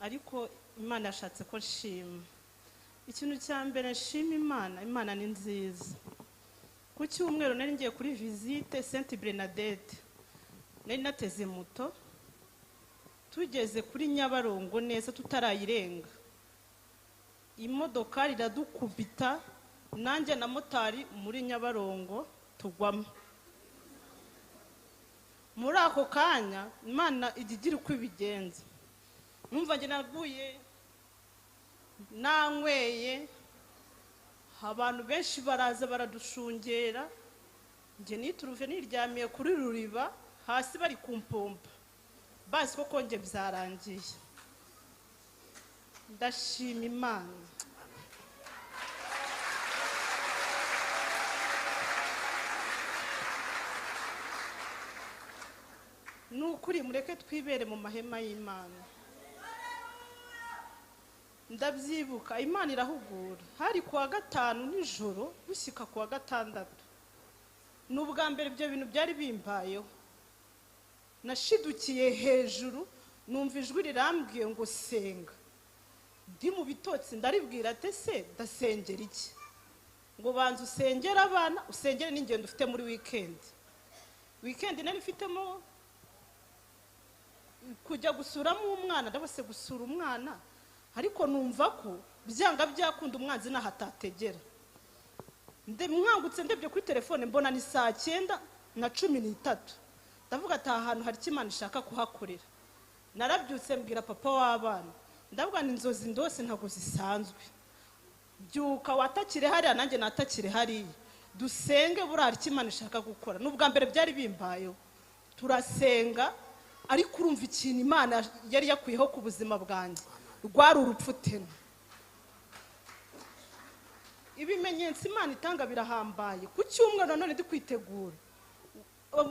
Ariko Imana yashatse ko nshima. Ikintu cya mbere nshima Imana, Imana ni nziza. Ku cyumweru nari ngiye kuri visite Sainte Bernadette, nari nateze moto, tugeze kuri Nyabarongo neza tutarayirenga, imodoka iradukubita nanjye na motari muri Nyabarongo tugwamo. Muri ako kanya Imana ijya igira uko ibigenza. Numva njye naguye nanyweye, abantu benshi baraza baradushungera, njye nituruve niryamiye kuri ruriba hasi bari kumpompa, bazi ko konge byarangiye. Ndashima Imana. Ni ukuri mureke twibere mu mahema y'Imana. Ndabyibuka Imana irahugura. Hari kuwa gatanu nijoro bushyika kuwa gatandatu. Ni ubwa mbere ibyo bintu byari bimbayeho. Nashidukiye hejuru numva ijwi rirambwiye ngo senga. Ndi mu bitotsi ndaribwira ati se ndasengera iki? Ngo banza usengere abana, usengere n'ingendo ufite muri weekend. Weekend nari mfitemo kujya gusuramo umwana, ndabose gusura umwana, ariko numva ko byanga byakunda umwanzi nahatategera. Ndemwangutse ndebye kuri telefone mbona ni saa 9:13. Ndavuga ati aha hantu hari Imana ishaka kuhakorera. Narabyutse mbwira papa w'abana, ndavuga ni inzozi ndose ntago zisanzwe. Byuka watakire hariya nanjye natakire hariya, dusenge buriya hari Imana ishaka gukora. N'ubwa mbere byari bimbayeho. Turasenga, ariko urumva ikintu Imana yari yakuyeho ku buzima bwanjye rwari urupfu tena. Ibimenyetso Imana itanga birahambaye. Ku cyumweru nanone ndi kwitegura,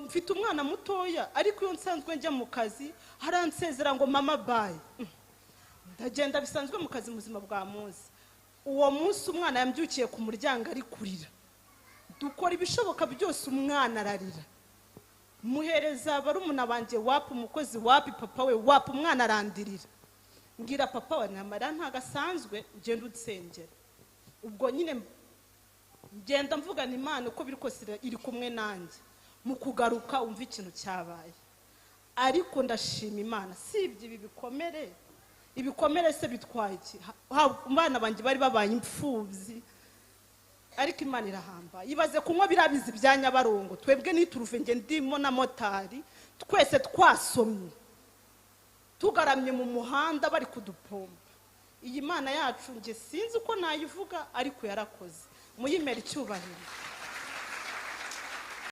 mfite umwana mutoya, ariko iyo nsanzwe njya mu kazi haransezera ngo mama bye. Ndagenda bisanzwe mu kazi mu buzima bwa munsi. Uwo munsi umwana yambyukiye ku muryango ari kurira. Dukora ibishoboka byose umwana ararira. Muhereza barumuna banjye wapi, umukozi wapi, papa we wapi, umwana arandirira. Ngira papa we namara ntagasanzwe ugenda unsengera. Ubwo nyine ngenda mvugana Imana uko biri kose iri kumwe nanjye. Mu kugaruka umva ikintu cyabaye. Ariko ndashima Imana, sibye ibi bikomere. Ibikomere se bitwaye iki? Abana banjye bari babaye imfubyi, ariko Imana irahambaye. Ibaze kunywa birabizi bya Nyabarongo, twebwe nituruve nge ndimo na motari, twese twasomye tugaramye mu muhanda bari kudupompa. Iyi Mana yacu nge sinzi uko nayivuga, ariko yarakoze. Muyimere icyubahiro.